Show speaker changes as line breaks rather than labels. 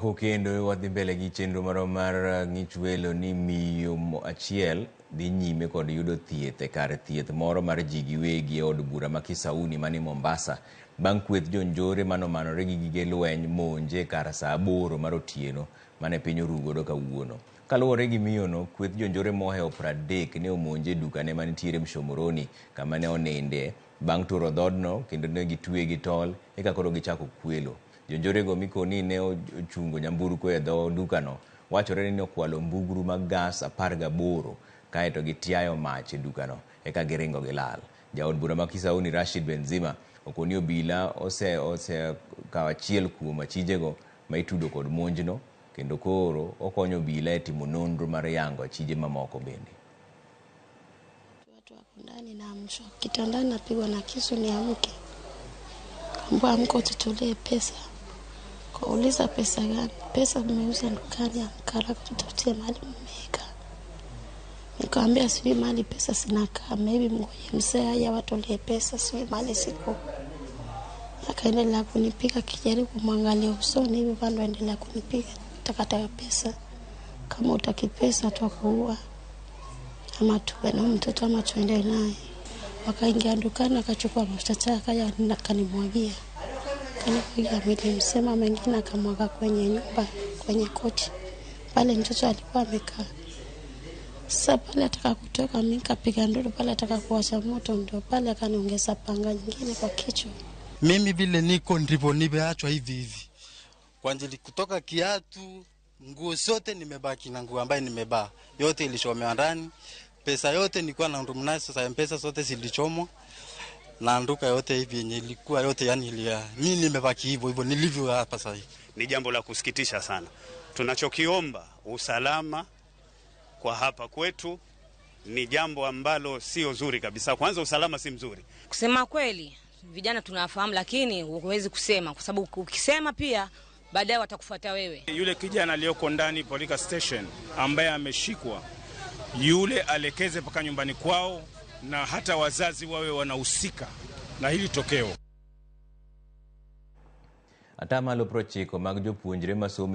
Warwako kendo wadhi mbele gi chenro marwa mar ng'ich welo ni miyo achiel dhi nyime kod yudo thieth e kar thieth moro mar ji giwegi e od bura ma Kisauni mani Mombasa bang' kweth jonjore manomanore gi gige lweny monje kar saa 8 mar otieno mane piny oru godo kawuono. Kaluwore gi miyono, kweth jonjore mohewo 30 ne omonje e dukane manitiere Mshomoroni kama ne oninde bang' turo dhoodno kendo ne gitweye gi tol eka koro gichako kwelo. Jonjorego mikoni ne ochungo nyamburko e dho dukano wachore ni okwalo mbugru mag gas 18 kaeto gitiayo mach e dukano eka giringo gilal. Jaod bura ma Kisauni Rashid Benzima okoni obila osekawo achiel kuom achijego ma itudo kod monjno kendo koro okonyo obila e timo nonro mar yango achije mamoko bende.
Watu wako ndani naamshwa kitandani, napigwa na kisu niamke. Kaambiwa amka ututolee pesa. Kauliza pesa gani? Pesa mmeuza dukani, amka haraka tutafutie mahali mmeweka. Nikamwambia sijui mahali pesa zinakaa, maybe mngoje mzee aje awatolee pesa, sijui mahali siko. Akaendelea kunipiga, akijaribu kumwangalia usoni hivi bado aendelea kunipiga, takataka pesa. Kama hutaki pesa tutakuua, ama tuwe na mtoto ama tuende naye. Wakaingia dukani akachukua mafuta taa akaja akanimwagia. Kanimwagia mwili mzima, mengine akamwaga kwenye nyumba, kwenye kochi. Pale mtoto alikuwa amekaa. Sasa pale ataka kutoka, mimi nikapiga nduru pale ataka kuwasha moto, ndio pale akaniongeza panga nyingine kwa kichwa.
Mimi vile niko ndivyo nimeachwa hivi hivi. Kwa ajili kutoka kiatu, nguo zote nimebaki na nguo ambaye nimebaa. Yote ilichomewa ndani. Pesa yote nilikuwa na ndumnazo za M-Pesa zote zilichomwa. Na nduka yote hivi yenye ilikuwa yote yani ilia. Mimi nimebaki hivyo hivyo nilivyo hapa sasa hivi.
Ni jambo la kusikitisha sana. Tunachokiomba usalama kwa hapa kwetu ni jambo ambalo sio zuri kabisa. Kwanza usalama si mzuri.
Kusema kweli vijana tunafahamu, lakini huwezi kusema kwa sababu ukisema pia baadaye watakufuata wewe.
Yule kijana aliyoko ndani Polika Station ambaye ameshikwa, yule alekeze mpaka nyumbani kwao na hata wazazi wawe wanahusika na hili tokeo.
90 mag jopuonjre masomo